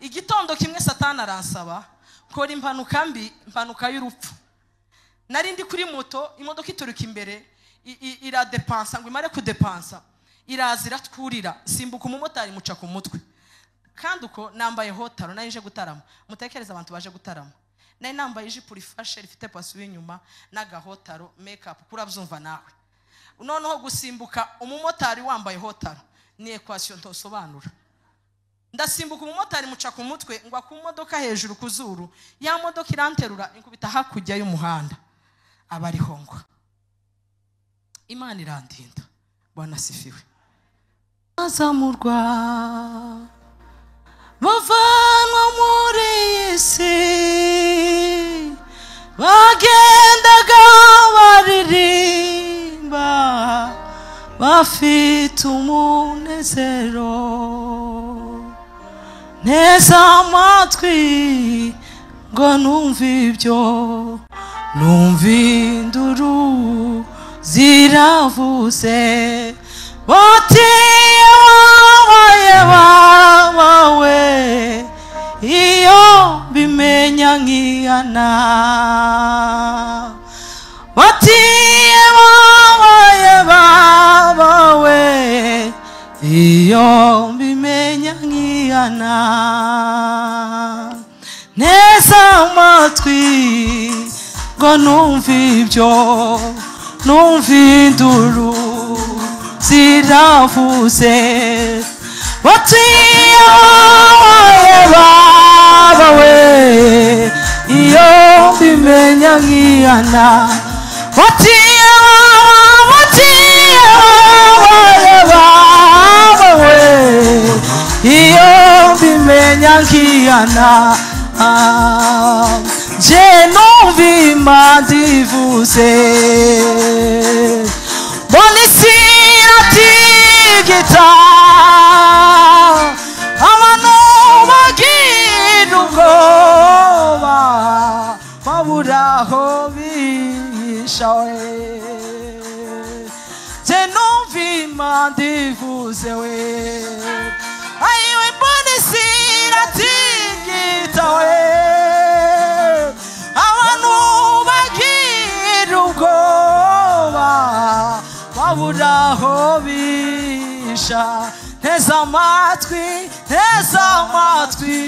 Igitondo kimwe Satani aransaba kora impanuka mbi, impanuka y'urupfu. Nari ndi kuri moto, imodoka ituruka imbere iradepansa, ngo imare kudepansa iraza iratwurira, simbuka umumotari muca ku mutwe. Kandi uko nambaye hotaro, nari nje gutarama. Mutekereze abantu baje gutarama, nari nambaye ijipo rifashe rifite pasu y'inyuma n'agahotaro, make up, kurabyumva nawe. Noneho gusimbuka umumotari wambaye hotaro ni equation ntosobanura. Ndasimbuka umumotari muca ku mutwe, ngwa ku modoka hejuru ku zuru, ya modoka iranterura inkubita hakurya y'umuhanda, aba ariho ngwa. Imana irandinda. Bwana asifiwe. Azamurwa bavanwa muri iyi si, bagendaga baririmba bafite umunezero. Nteze amatwi ngo numve ibyo, numve induru ziravuze, bati wabaye wawe, iyo bimenya nkihana. Bati wabaye bawe, iyo bimenya nkihana. Nteze amatwi ngo numve ibyo, numve induru ziravuze, bati wabaye bawe, iyo bimenya nkihana. Bati wabaye bawe, iyo bimenya nkihana. Je numva Imana ivuze, mbona isi iratigita, abantu bagira ubwoba, babura aho bihisha we. Je numva Imana ivuze we, ayiwe mbona isi iratigita we, abantu bagira ubwoba, babura aho bihisha. Nteze amatwi, nteze amatwi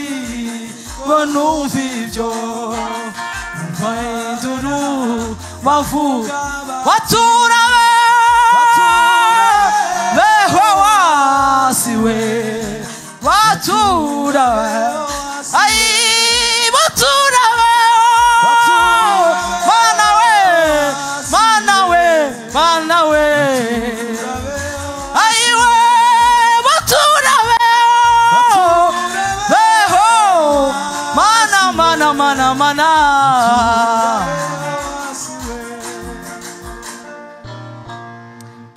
ngo numve ibyo, numva induru bavuga, batura beho wasiwe, batura ayi, batura mana we, mana we, mana we, ayiwe batura beho, mana mana mana mana.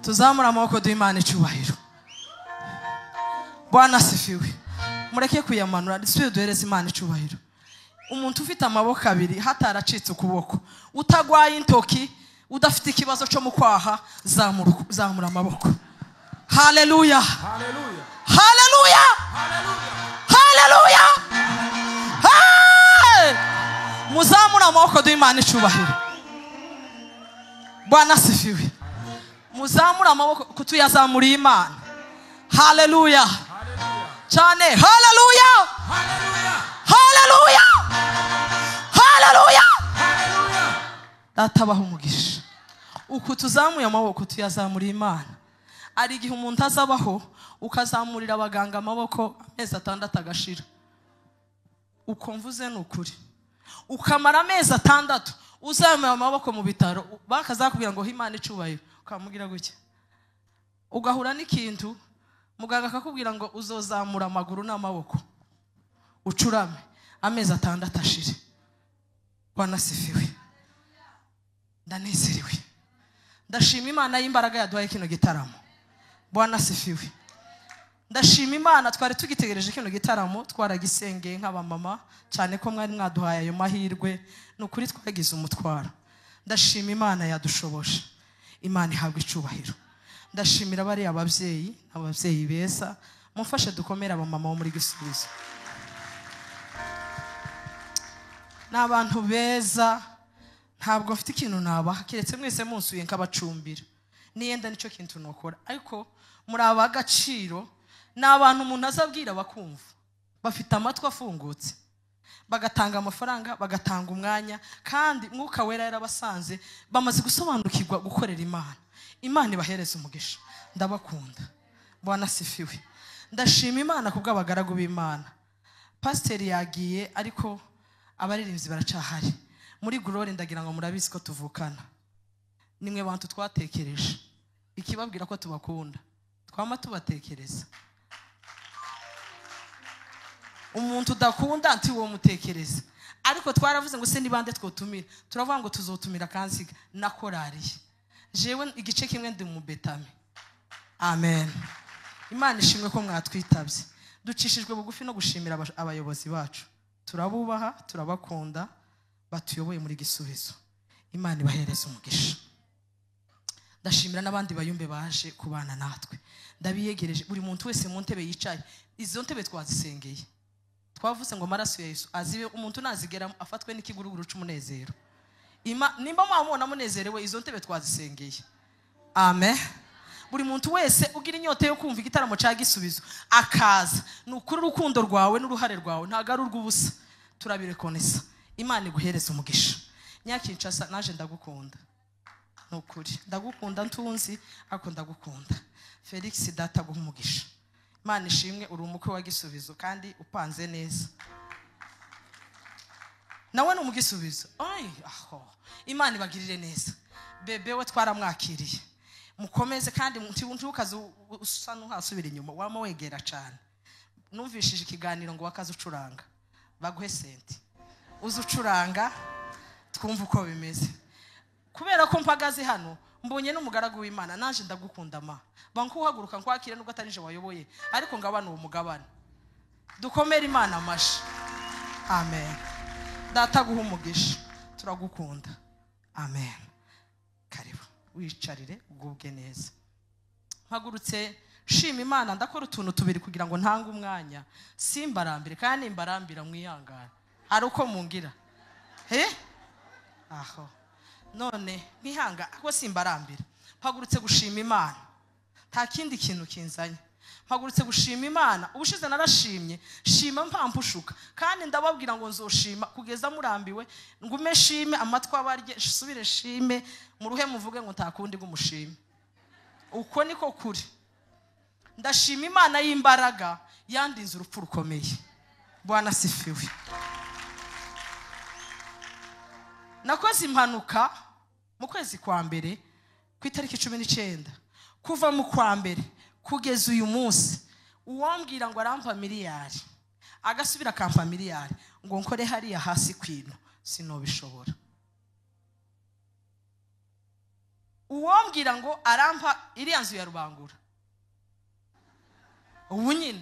Tuzamura amaboko duhe Imana icyubahiro. Bwana asifiwe. Mureke kuyamanura, dusubire duhereze Imana icyubahiro. Umuntu ufite amaboko abiri hataracitse ukuboko, utagwaye intoki, udafite ikibazo cyo mu kwaha, zamura amaboko. Haleluya, haleluya, haleluya. Muzamura amaboko duhe Imana icyubahiro. Bwana asifiwe. Muzamura amaboko kutuyazamuriye Imana. Haleluya cyane. Haleluya, haleluya, haleluya. Data abaha umugisha. Uku tuzamuye amaboko tuyazamuriye Imana. Ari igihe umuntu azabaho ukazamurira abaganga amaboko amezi 6 agashira. Uko mvuze ni ukuri. Ukamara amezi 6 uzamuye amaboko mu bitaro, bakazakubwira ngo Imana icubahiro, ukamubwira gutya. Ugahura n'ikintu muganga akakubwira ngo uzozamura amaguru n'amaboko ucurame amezi 6 ashire. Bwana asifiwe. Ndanezerewe. Ndashima Imana y'imbaraga yaduhaye kino gitaramo. Bwana asifiwe. Ndashima Imana, twari tugitegereje kino gitaramo, twaragisengeye nk'abamama cyane ko mwari mwaduhaye ayo mahirwe, nukuri twagize umutwaro. Ndashima Imana yadushoboje. Imana ihabwa icubahiro. Ndashimira bari ababyeyi, ababyeyi beza, mumfashe dukomere abamama bo muri Gisubizo. Ni abantu beza, ntabwo mfite ikintu nabaha keretse mwese munsuye nkabacumbira, niyenda nicyo kintu nokora, ariko muri ab'agaciro. Ni abantu umuntu azabwira bakumva, bafite amatwi afungutse, bagatanga amafaranga, bagatanga umwanya, kandi Mwuka Wera yarabasanze, bamaze gusobanukirwa gukorera Imana. Imana ibahereza umugisha, ndabakunda. Bwana sifiwe. Ndashima Imana kubw'abagaragu b'Imana. Pasiteri yagiye ariko abaririmbyi baracahari. Muri Glory ndagira ngo murabizi ko tuvukana, nimwe bantu twatekereje, ikibabwira ko tubakunda, twama tubatekereza. Umuntu udakunda nti uwo mutekereza, ariko twaravuze ngo se nibande twotumira, turavuga ngo tuzotumira Kanziga na korariye. Jewe igice kimwe ndi mu betame. Amen. Imana ishimwe ko mwatwitabye. Ducishijwe bugufi no gushimira abayobozi bacu, turabubaha, turabakunda, batuyoboye muri Gisubizo. Imana ibahereze umugisha. Ndashimira n'abandi bayumbe baje kubana natwe, ndabiyegereje buri muntu wese mu ntebe yicaye. Izo ntebe twazisengeye, twavuze ngo amaraso ya Yesu azibe, umuntu nazigera afatwe n'ikiguruguru c'umunezero. Nimba mwamubona munezerewe, izo ntebe twazisengeye. Amen. Buri muntu wese ugira inyota yo kumva igitaramo cya Gisubizo akaza, ni ukuri urukundo rwawe n'uruhare rwawe ntabwo ari urw'ubusa, turabirekonesa. Imana iguhereze umugisha. Nyakinshasa naje ndagukunda, ni ukuri ndagukunda, ntunzi ariko ndagukunda. Felix data guha umugisha. Imana ishimwe, uri umukwe wa Gisubizo kandi upanze neza, nawe ni umugisubizo. Ay, aho Imana ibagirire neza. Bebe we twaramwakiriye, mukomeze kandi ntukaze usa n'uhasubira inyuma, wama wegera cyane. Numvishije ikiganiro ngo wakaze ucuranga, baguhe senti uze ucuranga twumve uko bimeze. Kubera ko mpagaze hano mbonye n'umugaragu w'Imana, naje ndagukunda ma bankuhaguruka nkwakire nubwo atari je wayoboye, ariko ngabana uwo mugabane. Dukomere Imana amashi. Amen. Data guha umugisha, turagukunda. Amen. Karibu wicarire ugubwe neza. Mpagurutse shima Imana, ndakora utuntu tubiri kugira ngo ntange umwanya, simbarambire kandi mbarambira mwihangana, ari uko mungira he aho none nkihanga ako simbarambira. Mpagurutse gushima Imana, nta kindi kintu kinzanye. Mpagurutse gushima Imana. Ubushize narashimye, shima mpampushuka, kandi ndababwira ngo nzoshima kugeza murambiwe, ngume shime amatwi abarye, subire shime muruhe muvuge ngo ntakundi gumushime. Uko niko kuri. Ndashima Imana y'imbaraga yandinze urupfu rukomeye. Bwana sifiwe. Nakoze impanuka mu kwezi kwa mbere ku itariki 19, kuva mu kwa mbere kugeza uyu munsi, uwambwira ngo arampa miliyari agasubira akampa miliyari ngo nkore hariya hasi kwino, sinobishobora. Uwambwira ngo arampa iriya nzu ya Rubangura ubu nyine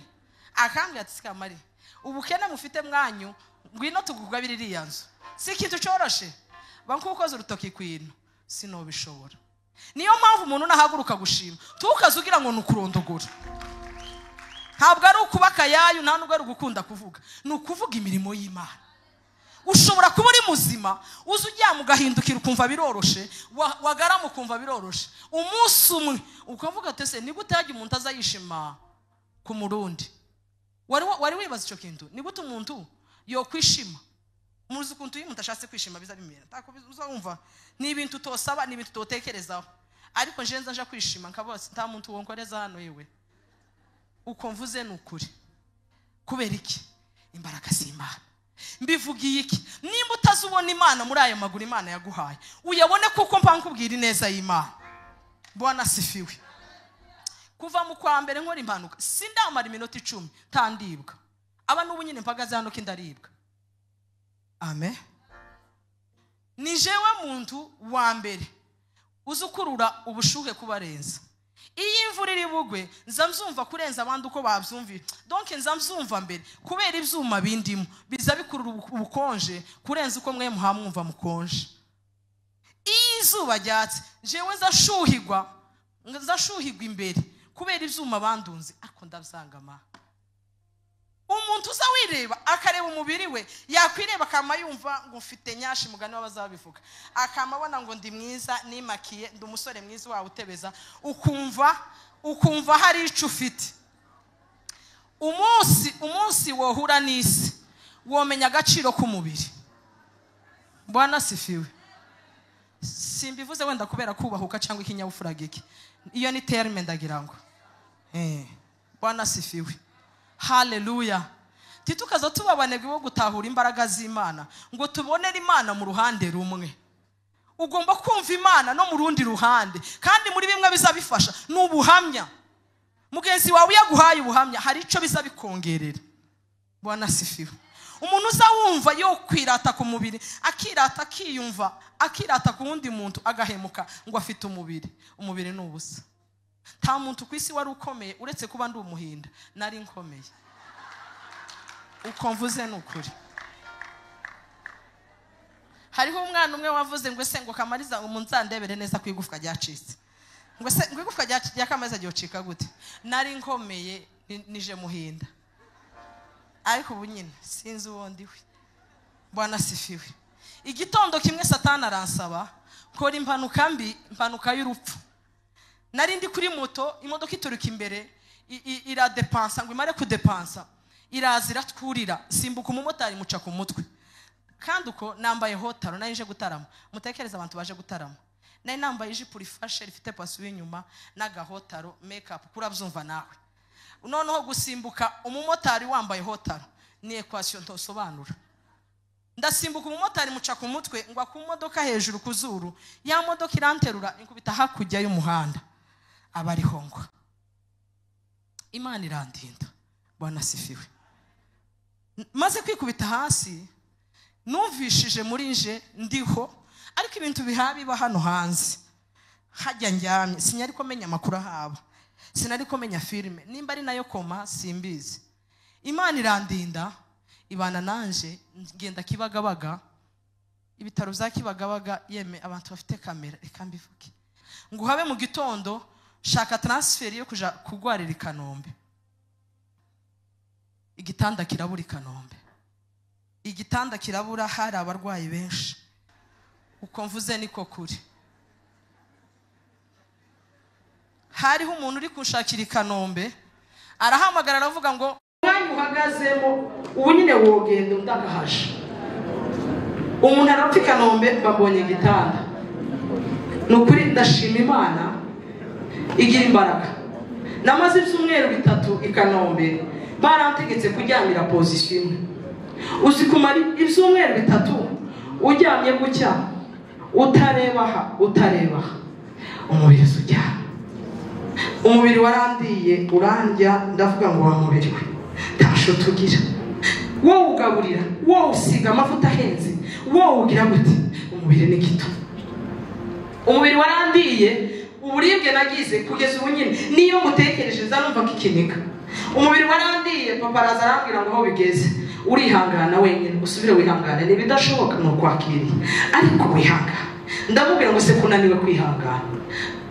akambwira ati sikamari ubukene mufite mwanyu, ngwino tugugabira iriya nzu, si ikintu coroshe, bankukoze urutoki kwino, sinobishobora. Niyo mpamvu umuntu nahaguruka gushima tukazugira ngo nukurondogora. Ntabwo ari ukubaka yayo, nta nubwo ari ugukunda kuvuga, ni ukuvuga imirimo y'Imana. Ushobora kuba uri muzima uza ujya ugahindukira ukumva biroroshe, wagarama ukumva biroroshe, umunsi umwe ukavuga ati ese ni gute hajya umuntu azayishima ku murundi? Wari wibaza icyo kintu? Ni gute umuntu yokwishima? Muzi ukuntu iyo umuntu ashatse kwishima biza bimera, uzumva ni ibintu utosaba, ni ibintu utotekerezaho. Ariko nje nza nja kwishima nkavuga nta muntu wonkoreza hano yewe, uko mvuze ni ukuri. Kubera iki? Imbaraga z'Imana. Mbivugiye iki? Nimba utazubona Imana muri aya maguru Imana yaguhaye, uyabone kuko mpankubwira ineza y'Imana. Bwana sifiwe. Kuva mu kwa mbere nkora impanuka, sindamara iminota 10 tandibwa. Aba n'ubu nyine mpagaze hano kindaribwa. Amen. Ni jewe muntu wa mbere uzukurura ubushuhe kubarenza. Iyo imvura iri bugwe nza mzumva kurenza abandi uko babyumvira. Donc nza mzumva mbere kubera ibyuma bindimo biza bikurura ubukonje kurenza uko mwe muhamwumva mukonje. Iyo izuba ryatse jewe nza shuhigwa imbere kubera ibyuma bandunze, ariko ndabyangama. Umuntu uza wireba akareba umubiri we, yakwireba akama yumva ngo mfite nyashi, mugani w'abazabivuga, akama abona ngo ndi mwiza, nimakiye, ndi umusore mwiza wawe utebeza, ukumva hari ico ufite. Umunsi wohura n'isi womenya agaciro k'umubiri. Bwana sifiwe. Simbivuze wenda kubera kubahuka cyangwa ikinyabupfura gike, iyo ni terme ndagira ngo Bwana sifiwe. Haleluya. Titukaza tubabanebwe bo gutahura imbaraga z'Imana ngo tubonere Imana mu ruhande rumwe. Ugomba kumva Imana no mu rundi ruhande, kandi muri bimwe bizabifasha n'ubuhamya. Mugenzi wawe yaguhaye ubuhamya, hari ico bizabikongerera. Bwana sifiwe. Umuntu uza wumva yo kwirata ku mubiri, akirata akiyumva, akirata ku wundi muntu agahemuka ngo afite umubiri. Umubiri ni ubusa. Nta muntu ku isi wari ukomeye uretse kuba ndi umuhinda, nari nkomeye. Uko mvuze ni ukuri. Hariho umwana umwe wavuze ngo ese ngo Kamariza umunzandebere neza ku igufwa ryacitse. Ngo se ngo igufwa rya Kamariza ryocika gute? Nari nkomeye nije muhinda. Ariko ubu nyine sinzi uwo ndiwe. Bwana sifiwe. Igitondo kimwe Satani aransaba kora impanuka mbi, impanuka y'urupfu. Nari ndi kuri moto, imodoka ituruka imbere, iradepansa ngo imare kudepansa, iraza iratwurira, simbuka umumotari muca ku mutwe. Kandi uko nambaye hotaro, nari nje gutarama. Mutekereza abantu baje gutarama. Nari nambaye ijipo rifashe rifite pasu y'inyuma n'agahotaro, make up, kurabyumva nawe. Noneho gusimbuka umumotari wambaye hotaro ni equation ntosobanura. Ndasimbuka umumotari muca ku mutwe, ngwa ku modoka hejuru kuzuru, ya modoka iranterura inkubita hakujya y'umuhanda. Abariho ngwa. Imana irandinda. Bwana sifiwe. Maze kwikubita hasi, numvishije muri nje ndiho, ariko ibintu bihabiba hano hanze. Hajya njyamye, sinyari ko menya amakuru ahaba. Sinari ko menya filime, nimba ari nayo koma simbizi. Imana irandinda, ibana nanje, ngenda Kibagabaga, ibitaro bya Kibagabaga, yeme abantu bafite kamera, reka mbivuge. Ngo habe mu gitondo shaka transfer yo kuja kugwarira i Kanombe. Igitanda kirabura i Kanombe. Igitanda kirabura, hari abarwayi benshi. Uko mvuze niko kuri. Hariho umuntu uri kunshakira i Kanombe, arahamagara aravuga ngo umwanya uhagazemo ubu nyine wogenda undakahasha. Umuntu arapfa i Kanombe, mbabonye igitanda. Nukuri ndashima Imana igira imbaraga. Namaze ibyumweru bitatu i Kanombe, barantegetse kuryamira position imwe. Uzi kumara ibyumweru bitatu uryamye gutya, utareba aha, utareba aha, umubiri ujya. Umubiri warandiye urandya, ndavuga ngo wa mubiri we ntasho tugira. Wowe ugaburira, wowe usiga amavuta ahenze, wowe ugira gute? Umubiri ni gito. Umubiri warandiye, uburibwe nagize kugeza ubu nyine niyo mutekereje zanumva kikiniga. Umubiri warandiye, papa araza arambwira ngo aho bigeze urihangana wenyine, usubire wihangane, nibidashoboka ni ukwakiriye, ariko wihangane. Ndamubwira ngo se kunaniwe kwihangana.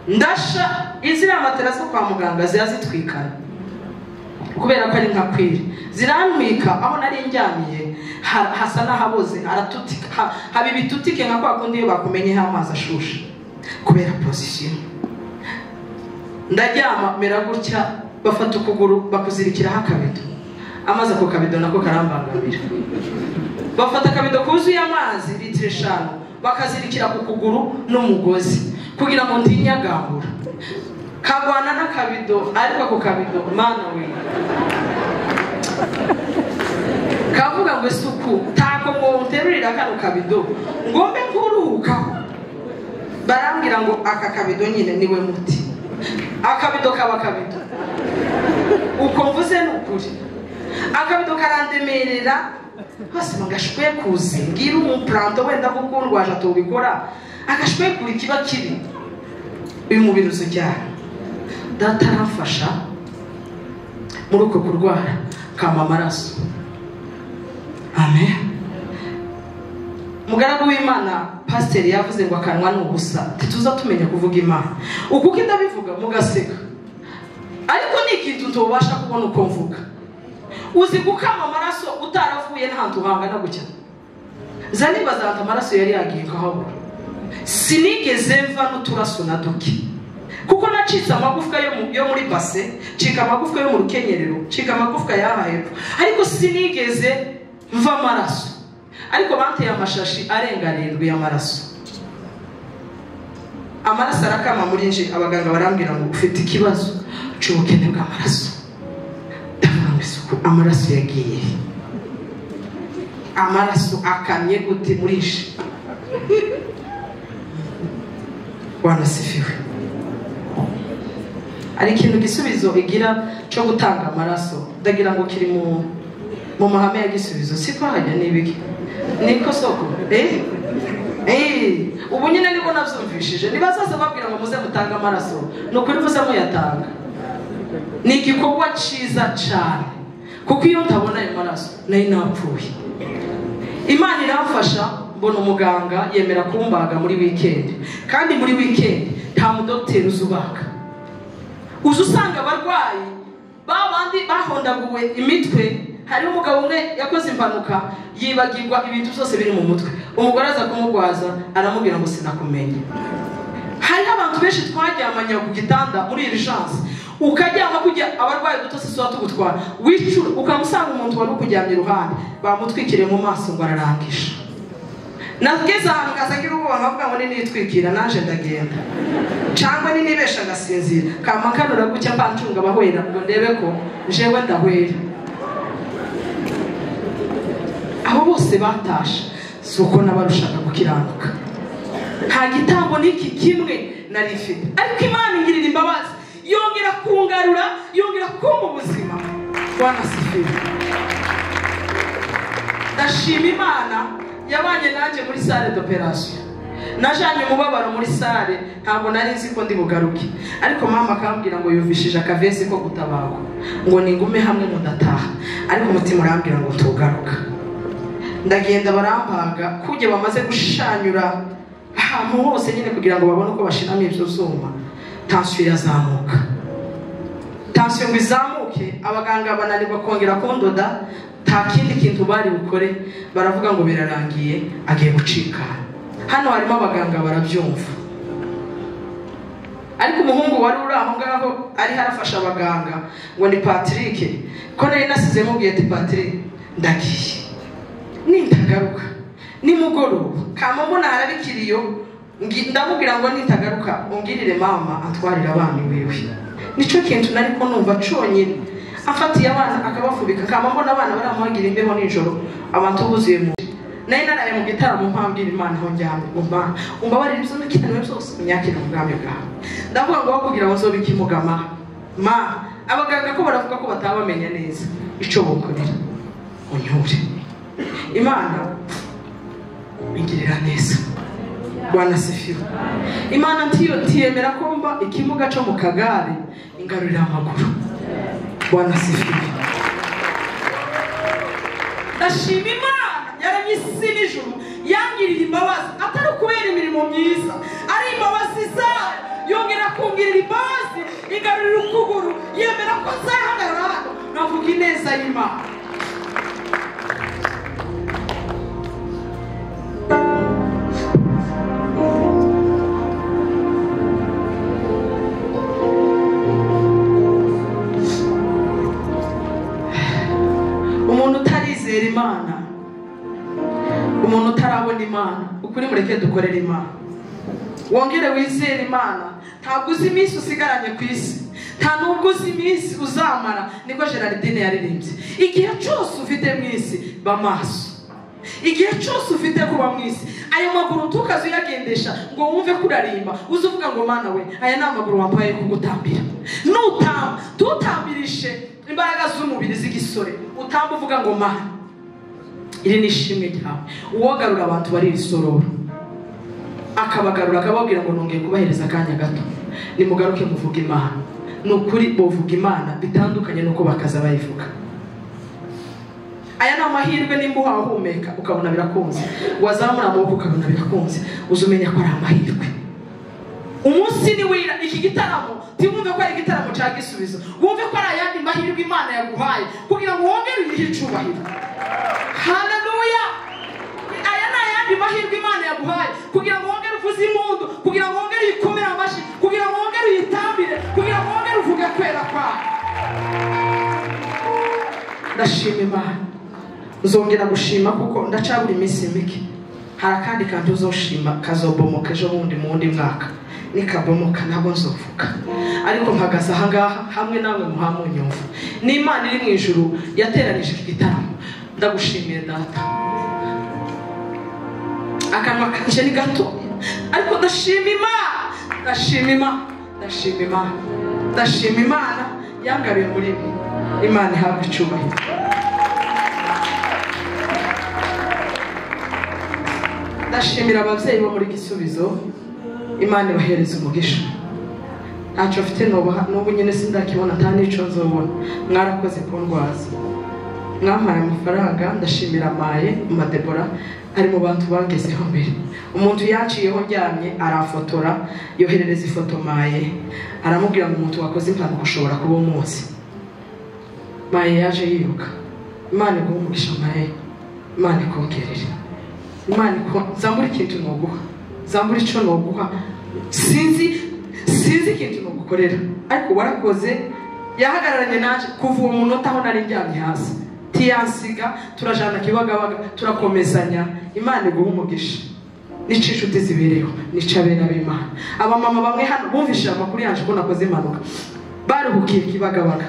Ndasha izira matera zo kwa muganga zirazitwikana kubera ko ari nka kwiri, zirantwika aho nari njyamiye hasa n'ahaboze, haratutika, haba ibitutike nka kwa kundi iyo bakumenyeho amazi ashushe kubera position. Ndaryama mera gutya, bafata ukuguru bakuzirikiraho akabido, amazi ako kabido nako karambangamira. Bafata akabido kuzuye amazi litiro 5 bakazirikira ku kuguru n'umugozi kugira ngo ntinyagambura. Kagwana n'akabido, ariko ako kabido mana we kavuga ngo isuku tako ngo nterurira kano kabido ngombe nkuruhukaho. Barambwira ngo aka kabido nyine niwe muti. Akabido kaba kabido. Uko mvuze ni ukuri. Akabido karandemerera hose ngashwe kuze ngira umuplanto wenda gukundwaje atubikora agashwe kuri kiba kibi. Uyu mubiri uzujyana. Data arafasha muri uko kurwara kama amaraso. Amen. Mugaragu w'Imana pasiteri yavuze ngo akanwa ni ubusa, ntituza tumenya kuvuga Imana. Uko ndabivuga mugaseka, ariko ni ikintu ntubasha kubona uko mvuga. Uzi gukama amaraso utaravuye n'ahantu hangana gutya. Zanibaza ati amaraso yari yagiye nkahabura. Sinigeze mva n'uturaso na duke. Kuko nacitse amagufwa yo muri base, cika amagufwa yo mu rukenyerero, cika amagufwa yaha hepfo. Ariko sinigeze mva amaraso. Ariko banteye amashashi arenga 7 y'amaraso. Amaraso arakama muri nje, abaganga barambwira ngo ufite ikibazo cy'ubukene bw'amaraso. Ndavuga ngo isuku amaraso yagiye. Amaraso akamye gute muri nje? Bwana sifiwe. Ari ikintu gisubizo igira cyo gutanga amaraso, ndagira ngo kiri mu mahame ya gisubizo, siko hajya nibiki. Niko soko. Ubu nyine niko navyumvishije. Nibazaza babwira ngo muze mutanga amaraso, nukuri muze muyatanga. Ni igikorwa ciza cyane. Kuko iyo ntabona ayo maraso nari napfuye. Imana iramfasha mbona umuganga yemera kumbaga muri weekend. Kandi muri weekend nta mudokiteri uzubaga. Uzu usanga abarwayi babandi bahondaguwe imitwe. Hari umugabo umwe yakoze impanuka yibagirwa ibintu byose biri mu mutwe. Umugore aza kumugwaza aramubwira ngo sinakumenye. Hari abantu benshi twaryamanye ku gitanda muri urgence, ukaryama kujya abarwayi dutose soa tugutwara, wicura ukamusanga umuntu wari ukuryamye iruhande bamutwikire mu maso ngo ararangisha. Nageze ahantu ngazagira ubwoba nkavuga ngo nitwikira naje ndagenda. Cyangwa ninibesha ngasinzira kamakanura gucya mbancunga abahwera ngo ndebe ko jewe ndahwera. Abo bose batashe suko nabarushaga gukiranuka. Nta gitambo n'iki kimwe nari mfite, ariko Imana ingirira imbabazi yongera kungarura, yongera kumpa ubuzima. Bwana sifiwe. Ndashima Imana yabanye nanjye muri salle d'opération. Najanye umubabaro muri salle, ntabwo nari nzi ko ndi bugaruke. Ariko mama akambwira ngo yumvishije akavesi ko gutabagwa, ngo ningume hamwe ngo ndataha. Ariko umutima urambwira ngo tugaruka. Ndagenda barambaga kujye bamaze gushanyura ahantu hose nyine kugira ngo babone uko bashiramo ibyo zuma. Tension irazamuka. Tension ngo izamuke, abaganga bananirwa kongera kondoda, nta kindi kintu bari bukore, baravuga ngo birarangiye agiye gucika. Hano harimo abaganga barabyumva. Ariko umuhungu wari uri aho ngaho ari harafasha abaganga ngo ni Patrick, ko nari nasize mubwiye ati Patrick ndagiye. Nintagaruka nimugoroba kama mbona harabikiriyo, ndamubwira ngo nintagaruka ungirire mama atwarira abana wiwe. Nico kintu nari ko numva conyine. Afatiye abana akabafubika, kama mbona abana baramuhagira imbeho nijoro abantu buzuye mu. Nari naraye mu gitaramo mpambwira Imana aho njyamye ngo Mana umbabarire ibyo nakinaniwe byose unyakire mu bwami bwawe. Ndavuga ngo kugira ngo nzobike imugama ma abaganga ko baravuga ko batabamenya neza ico bokorera unyure. Imana ingirira neza. Bwana sifiwe. Imana ntiyo tiyemera ko mba ikimuga cyo mu kagare ingarurira amaguru. Bwana sifiwe. Ndashima Imana yaremye isi n'ijuru, yangirira imbabazi atari ukubera imirimo myiza, ari imbabazi zayo. Yongera kungirira imbabazi ingarurira ukuguru, yemera ko nzahagarara hano navuga ineza y'Imana. Umuntu utarizera Imana, umuntu utarabona Imana, ukuri mureke dukorere Imana. Wongere wizere Imana. Ntabwo uzi iminsi usigaranye ku isi, nta nubwo uzi iminsi uzamara. Niko Gerardine yaririmbye. Igihe cyose ufite mu isi ba maso, igihe cyose ufite kuba mu isi, ayo maguru ntukaze uyagendesha ngo wumve kurarimba uze uvuga ngo Mana we aya ni amaguru wampaye kugutambira. Nutamba tutambirishe imbaraga z'umubiri z'igisore, utamba uvuga ngo Mana iri ni ishimwe ryawe. Uwogarura abantu bari isororo akabagarura akababwira ngo nongeye kubahereza akanya gato, nimugaruke muvuge Imana. Ni ukuri bovuga Imana bitandukanye nuko bakaza bayivuga. Aya ni amahirwe, nimba uhumeka ukabona birakunze, wazamura amaboko ukabona birakunze, uzumenya ko ari amahirwe. Umunsi ni wira iki gitaramo, ntiwumve ko ari igitaramo cya Gisubizo, wumve ko ari ayandi mahirwe Imana yaguhaye kugira ngo wongere uyihe icubahiro. Haleluya! Aya ni ayandi mahirwe Imana yaguhaye kugira ngo wongere uvuze impundu, kugira ngo wongere uyikomere amashyi, kugira ngo wongere uyitambire, kugira ngo wongere uvuge kwera kwayo. Ndashima Imana, nzongera gushima kuko ndacabura iminsi mike. Hari akandi kantu uzoshima kazobomoka ejo bundi mu wundi mwaka, nikabomoka ntabwo nzovuga, ariko mpagaze aha ngaha hamwe namwe muhamunyumva. Ni Imana iri mu ijuru yateranije iki gitaramo. Ndagushimiye Data. Akanwa kanje ni gato, ariko ndashima Imana, ndashima Imana, ndashima Imana, ndashima Imana yangaruye muri mwe. Imana ihabwe icyubahiro. Ndashimira ababyeyi bo muri Gisubizo, Imana ibahereza umugisha. Ntacyo mfite n'ubu nyine sindakibona, nta n'icyo nzobona. Mwarakoze kundwaza, mwampaye amafaranga. Ndashimira Maye Madebora ari mu bantu bangezeho mbere. Umuntu yaciyeho ndyamye arafotora, yoherereza ifoto Maye, aramubwira ngo umuntu wakoze impanuka ushobora kuba umunsi. Maye yaje yiruka. Imana iguhe umugisha Maye, Imana ikongerere, Imana zambura ikintu noguha, zambura icyo noguha, sinzi ikintu nogukorera, ariko warakoze. Yahagararanye naje kuva uwo munota aho nari ndyamye hasi, tiyansiga, turajana Kibagabaga, turakomezanya. Imana iguhe umugisha. Nico inshuti zibereho, nico abera b'Imana. Abamama bamwe hano bumvishije amakuru yanje ko nakoze impanuka, baruhukiye Kibagabaga,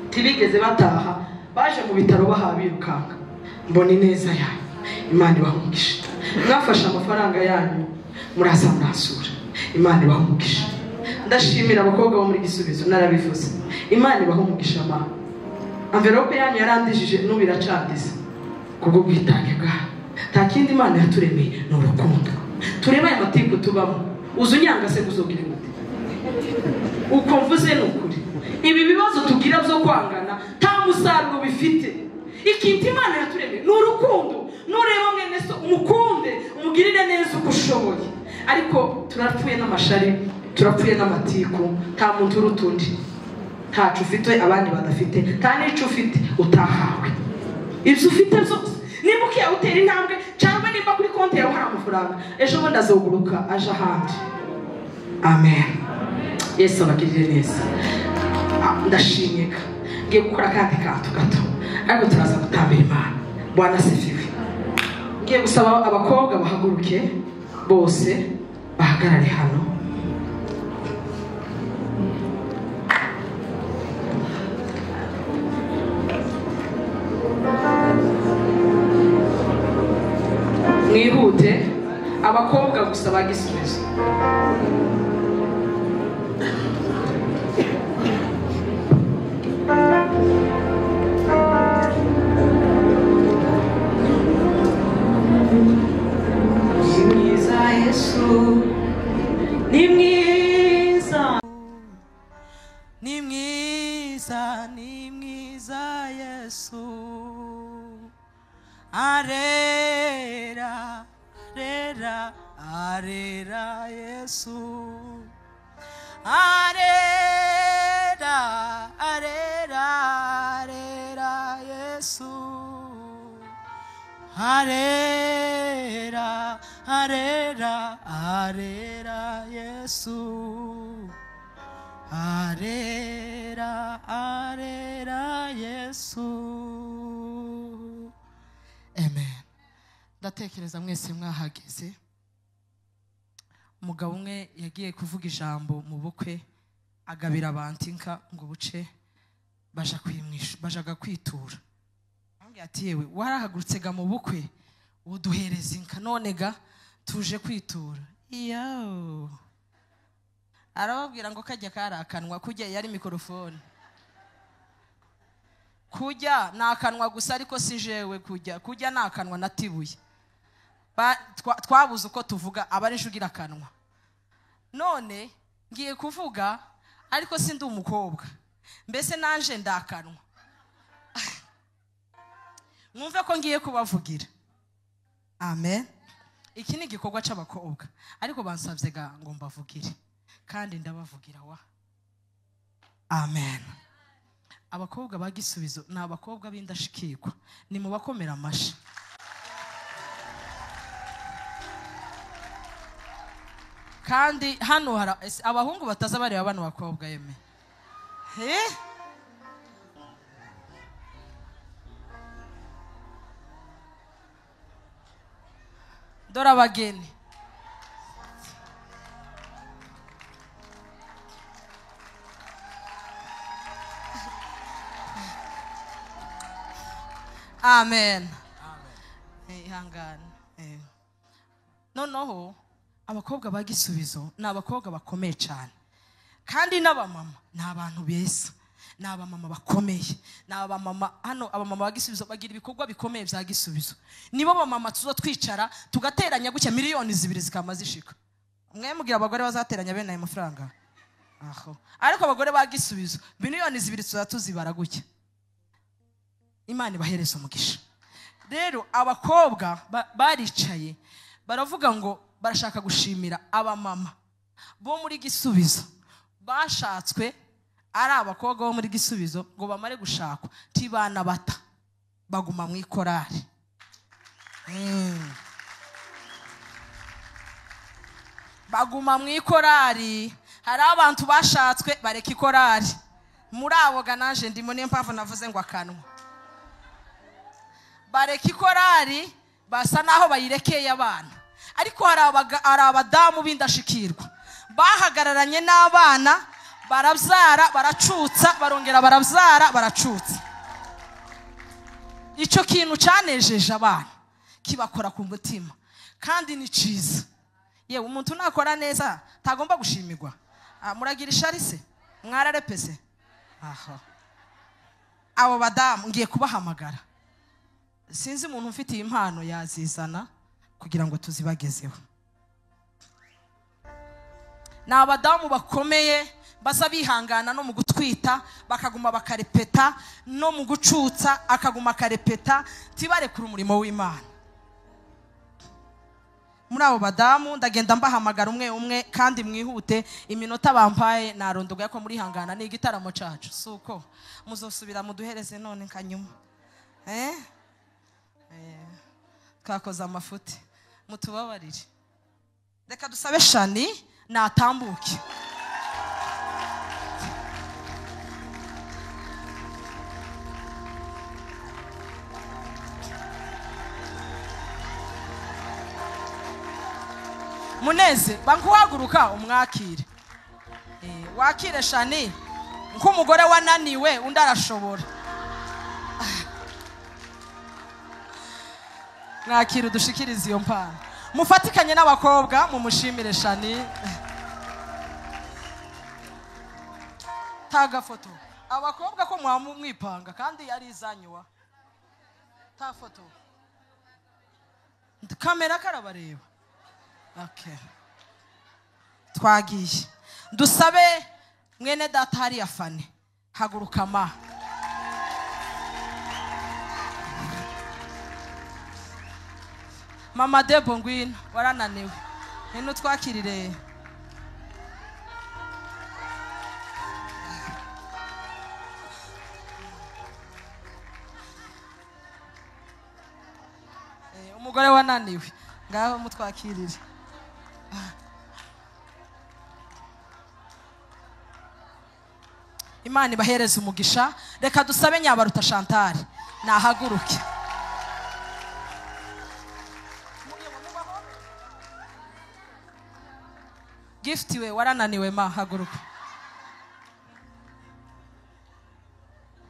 ntibigeze bataha, baje mu bitaro bahabirukanga. Mbona ineza yanyu, Imana ibahe umugisha. Mwafashe amafaranga yanyu muraza murasura, Imana ibahe umugisha. Ndashimira abakobwa bo muri Gisubizo, narabivuze, Imana ibahe umugisha. Ma envelope yanyu yarandijije n'ubu iracandiza kubwo bwitange bwawe. Nta kindi Imana yaturemeye ni urukundo. Turebe aya matiku tubamo, uzi unyanga se kuzogira gute? Uko mvuze ni ukuri. Ibi bibazo tugira byo kwangana nta musaruro bifite. Ikintu Imana yaturemeye ni urukundo. Nureba mwene so umukunde, umugirire neza uko ushoboye. Ariko turapfuye n'amashari, turapfuye n'amatiku, nta muntu uruta undi. Ntacu ufite abandi badafite, nta n'icyo ufite utahawe. Ibyo ufite byose nimba ukiye utera intambwe, cyangwa nimba kuri konti yawe hari amafaranga, ejo bundi azoguruka aje ahandi. Amen. Yesu abagirire neza. Ndashimyeka ngiye gukora akandi kantu gato, ariko turaza gutambira Imana. Bwana asifiwe. Ngiye gusaba abakobwa bahaguruke bose bahagarare hano. Mwihute, abakobwa gusa ba Gisubizo. Ni mwiza Yesu, ni mwiza, ni mwiza, ni mwiza Yesu. Arera, arera, arera Yesu. Arera, arera, arera Yesu. Arera, arera, arera Yesu. Arera, arera Yesu. Amen. Ndatekereza mwese mwahageze. Umugabo umwe yagiye kuvuga ijambo mu bukwe, agabira abantu inka ngo buce baja kwimwisha, bajaga kwitura. Ambwira ati yewe warahagurutse ga mu bukwe uduhereza inka, none ga tuje kwitura. Iyo arababwira ngo kajya karakanwa, kujya yari mikrofone, kujya nakanwa gusa, ariko si jewe kujya, kujya nakanwa natibuye. Twabuze uko tuvuga, abari inshugira kanwa. None ngiye kuvuga ariko sindi umukobwa, mbese nanje ndakanwa. Mwumve ko ngiye kubavugira. Amen. Iki ni igikorwa c'abakobwa, ariko bansabye ga ngo mbavugire. Kandi ndabavugira wa amen. Abakobwa ba Gisubizo ni abakobwa b'indashikirwa, ni mu bakomera amashi. Kandi hano hari abahungu bataza bareba bano bakobwa yeme. Dore abageni. Amen. Ihangane. Noneho abakobwa ba Gisubizo ni abakobwa bakomeye cyane. Kandi n'abamama ni abantu beza. Ni abamama bakomeye. Ni abamama hano, abamama ba Gisubizo bagira ibikorwa bikomeye bya Gisubizo. Nibo bamama tuzo twicara tugateranya gutya miliyoni 2 zikama zishika. Mwe mugira abagore bazateranya bene ayo mafaranga. Aho. Ariko abagore ba Gisubizo miliyoni 2 tuzatuzibara gutya. Imana ibahereza umugisha. Rero abakobwa baricaye baravuga ngo barashaka gushimira abamama bo muri Gisubizo bashatswe ari abakobwa bo muri Gisubizo ngo bamare gushakwa tibana bata baguma mu ikorari. Baguma mu ikorari. Hari abantu bashatswe bareka ikorari. Muri abo ganaje ndimo, niyo mpamvu navuze ngo akanwa. Bareka ikorari basa naho bayirekeye abana. Ariko hari abadamu b'indashikirwa bahagararanye n'abana, barabyara baracutsa, barongera barabyara baracutsa. Icyo kintu cyanejeje abana kibakora ku mutima, kandi ni cyiza. Yewe umuntu nakora neza tagomba gushimirwa. Muragira ishari se mwararepese. Aha, abo badamu ngiye kubahamagara. Sinzi umuntu ufite impano yazizana kugira ngo tuzibagezeho. Ni abadamu bakomeye baza bihangana no mu gutwita bakaguma bakarepeta, no mu gucutsa akaguma akarepeta, tibarekura umurimo w'Imana. Muri abo badamu ndagenda mbahamagara umwe umwe kandi mwihute, iminota bampaye narondoga ko muri hangana ni igitaramo cacu. Suko muzosubira muduhereze none kanyuma. Twakoze amafuti, mutubabarire. Reka dusabe Shani natambuke. Muneze bankuhaguruka umwakire. Wakire Shani nk'umugore wananiwe undi arashobora. Mwakire udushikirize iyo mpano. Mufatikanye n'abakobwa mumushimire Shani. Taga foto. Abakobwa ko mwipanga kandi yari izanyuwa. Ta foto. Kamera karabareba. Okay. Twagiye. Dusabe mwene data hari afane. Haguruka ma. Mama Debo ngwino warananiwe. Ngwino twakirire. Umugore wananiwe. Ngaho mutwakirire. Imana ibahereze umugisha. Reka dusabe Nyabaruta Chantal nahaguruke. Gift we warananiwe ma, haguruka.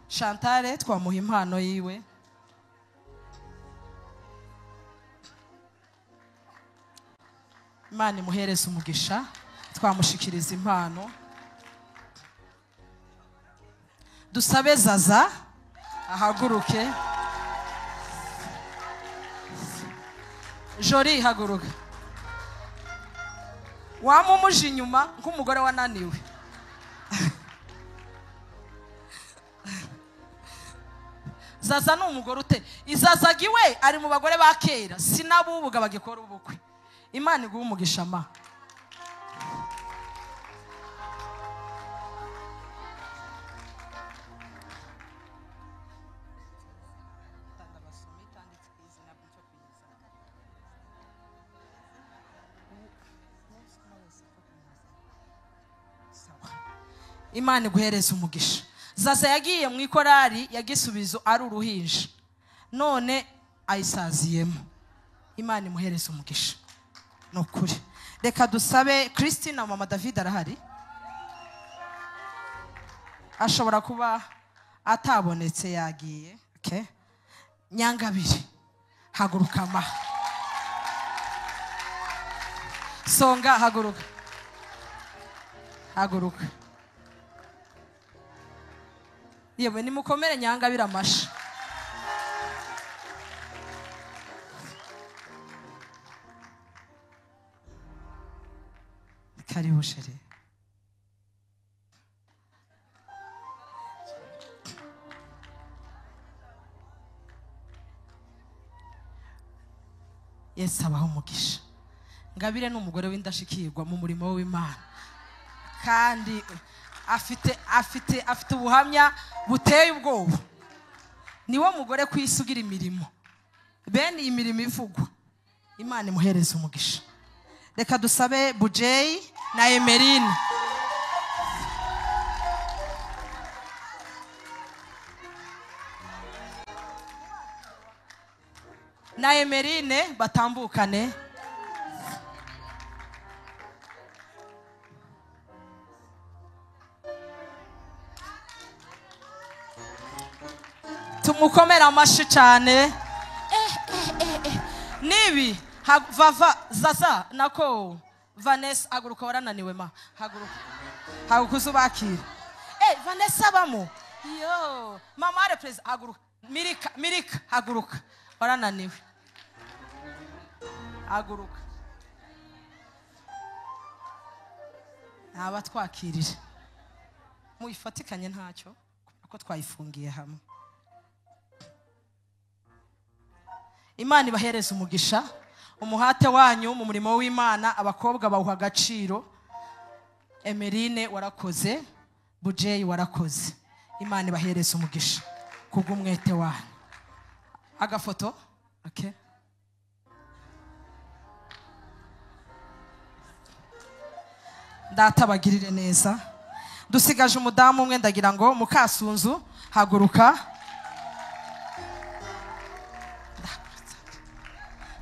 Chantal twamuha impano yiwe. Imana imuhereze umugisha, twamushikiriza impano. Dusabe Zaza ahaguruke. Jori haguruka. Wamumuje inyuma nk'umugore wananiwe. Zaza ni umugore ute? Izazaga iwe ari mu bagore ba kera, sinabubuga bagikora ubukwe. Imana iguhe umugisha ma. Imana iguhereze umugisha. Zaza yagiye mu ikorari ya Gisubizo ari uruhinja, none ayisaziyemo. Imana imuhereze umugisha. Nukuri reka dusabe Christine na mama David arahari, ashobora kuba atabonetse yagiye. Okay. Nyangabire haguruka ma Songa haguruka, haguruka. Yewe nimukomere Nyangabire amashi. Karibu chérie. Yesu abaho umugisha. Ngabire ni umugore w'indashikirwa mu murimo w'Imana, kandi afite ubuhamya buteye ubwoba. Niwo mugore ku isi ugira imirimo, bene iyi mirimo ivugwa. Imana imuhereze umugisha. Reka dusabe Bujeyi na Emerine. Na Emerine batambukane. Tumukomera amashi cyane. Nibi vava zaza nako Vanessa haguruka, warananiwe ma, haguruka, haguruka uzubakire. Vanessa bamo yo mama reprez, haguruka. Mirika, Mirika haguruka, warananiwe, haguruka. Ntabatwakirire muyifatikanye ntacyo kuko twayifungiye hamwe. Imana ibahereze umugisha. Umuhate wanyu mu murimo w'Imana abakobwa bawuha agaciro. Emerine warakoze, Bujeyi warakoze. Imana ibahereze umugisha kubw'umwete wanyu. Agafoto, okay. Data bagirire neza. Dusigaje umudamu umwe, ndagira ngo Mukasunzu haguruka.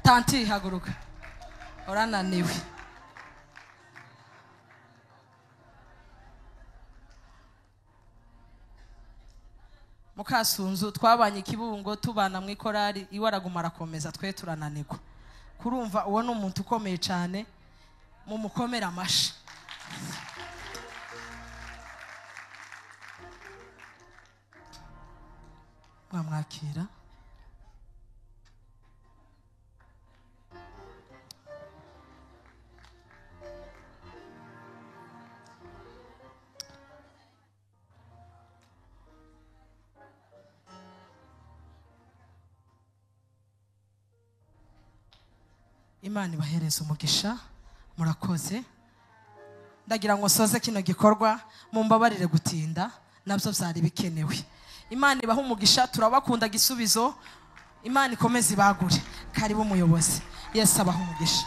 Tanti haguruka, urananiwe. Mukasunzu twabanye Ikibungo, tubana mu ikorari, iwe araguma arakomeza, twe turananirwa. Kurumva uwo ni umuntu ukomeye cyane, mumukomera amashi. Mwamwakira. Imana ibahereze umugisha, murakoze. Ndagira ngo soze kino gikorwa, mumbabarire gutinda, nabyo byari bikenewe. Imana ibahe umugisha, turabakunda Gisubizo. Imana ikomeze ibagure. Karibu umuyobozi. Yesu abahe umugisha.